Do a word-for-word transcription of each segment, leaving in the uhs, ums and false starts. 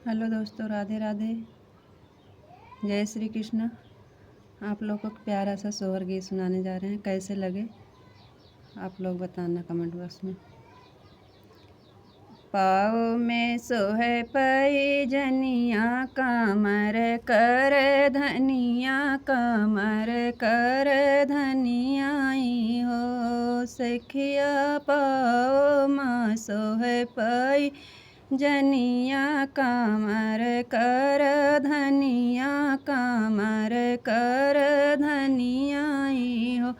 हेलो दोस्तों, राधे राधे, जय श्री कृष्णा। आप लोग को प्यारा सा सोहर गीत सुनाने जा रहे हैं, कैसे लगे आप लोग बताना कमेंट बॉक्स में। पाँव में सोहे पैजनिया, कमर कर धनिया, कमर कर धनिया ई हो। सखिया पाँव में सोहे पैजनिया, कमर कर धनिया, कमर कर धनिया ई हो।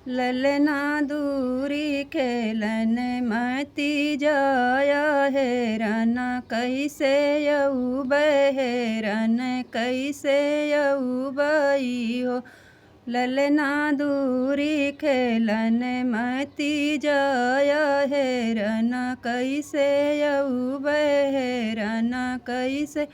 ललना दूरी खेलन मती जाया, हेरन कैसे अउबै, हेरन कैसे अउबै हो। ललना दूरी खेलन मती जाया, हेरन कैसे अउबै, हेरन कैसे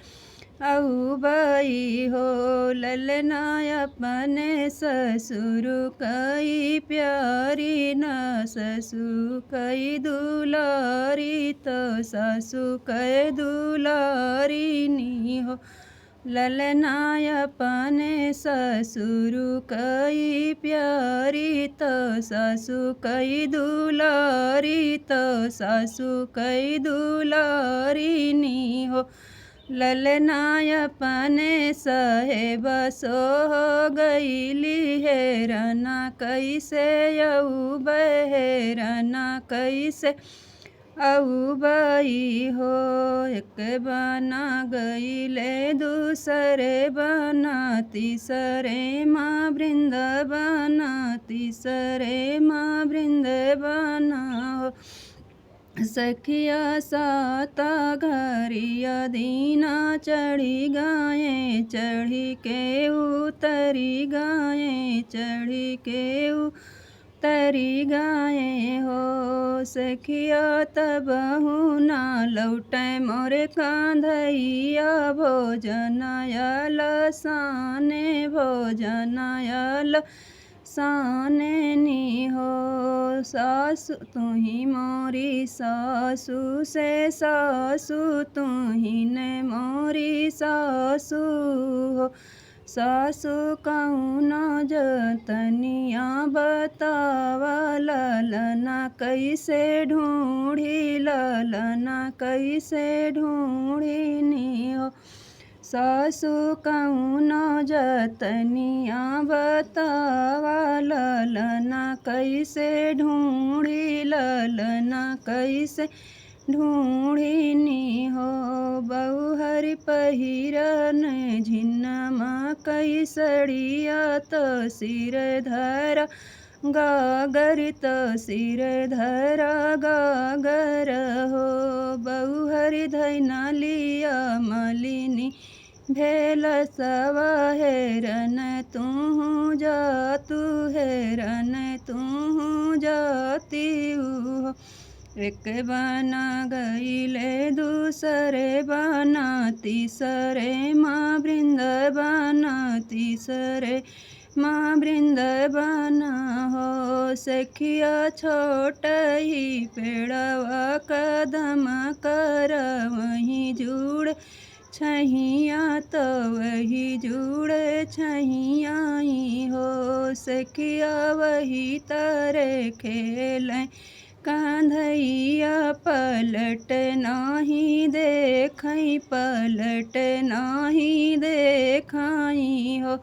अउबै हो। ललना अपने ससुर कई प्यारी, न ससुर कई दुलारी, तो सासु कई दुलारी नी हो। ललना अपने ससुर कई प्यारी, तो सासु कई दुलारी, तो सासु कई दुलारी नी हो। ललना अपने साहेब सोह गईली, हेरन कैसे अउबै, हेरन कैसे अउबै हो। एक बना गईले दूसरे बना, तीसरे माँ वृंदावन, तीसरे माँ वृंदावन हो। सखिया साता घरिया दीना चढ़ी गाए, चढ़ी के उतरी गाए, चढ़ी के उतरी गाए हो। सखिया तबहु ना लौटे मोर कांधैया, भोजन आयल साने, भोजन आयल साने नी हो। सासु तुही मोरी सासु से, सासु तुही ने मोरी सासु हो। सासु कउनो जतनिया बतावा, ललना कैसे ढूँढ़ी, ललना कैसे ढूँढ़ी नी हो। सासु कउनो जतनिया बतावा, ललना कैसे ढूँढ़ी, ललना कैसे ढूँढ़ी नी हो। बहुहरि पहिरन झिन्नमा कई सड़िया, तो सिर धरा गागर, तो सिर धरा गागर हो। बहुहरि धैना लिया मलिनी भेलसवा, हेरन तुहु जातु, हेरन तुहु जातिउ हो। एक बना गईले दूसरे बना, तीसरे माँ वृंदावन, तीसरे माँ वृंदावन हो। सखिया छोट ही पेड़वा कदम कर, वही जुड़ छहिया, तो वही जुड़ छहिया ई हो। सखिया वही तरे खेले कांधैया, पलट नाही देखई, पलट नाही देखई हो।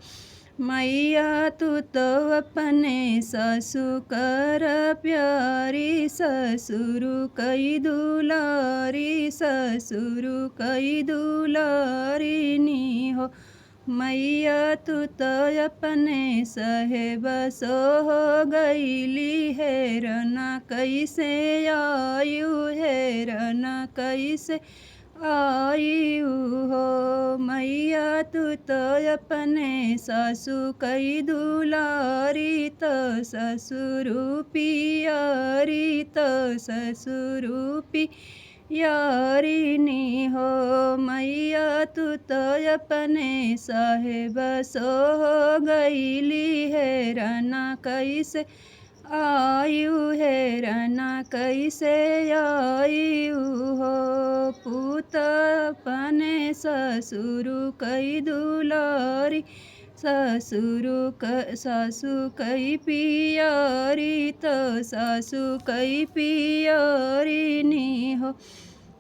मैया तू तो अपने सासु कर प्यारी, ससुर कई दुलारी, ससुर कई दुलारी नी हो। मैया तू तो अपने साहेब सोह गईली, हेरन कैसे आयु, हेरन कैसे आयु हो। मैया तू तो अपने सासु कई दुलारी, तो ससुर पियारी, तो ससुर पि यारी नी हो। मैया तू तो अपने साहेब सोह गईली, हेरन कैसे आयु हेरना कैसे आयु हो, पूत अपने ससुरु कई दुलारी, ससुरु क-, सासु कई पियारी, तो सासु कई पियारी नी हो।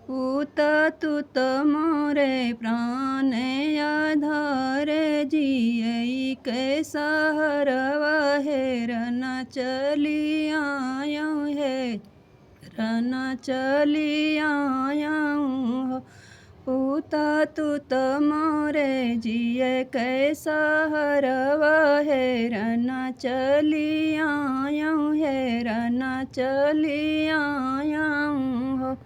पूत तू तो मोरे प्राण आधार, जियई के सहारवा हेरना चली आयउ, हेरना चली आयउ हो। पूत तू तो मोरे जिय के सहारवा हेरना चली आयउ, हेरना चली आयउ हो।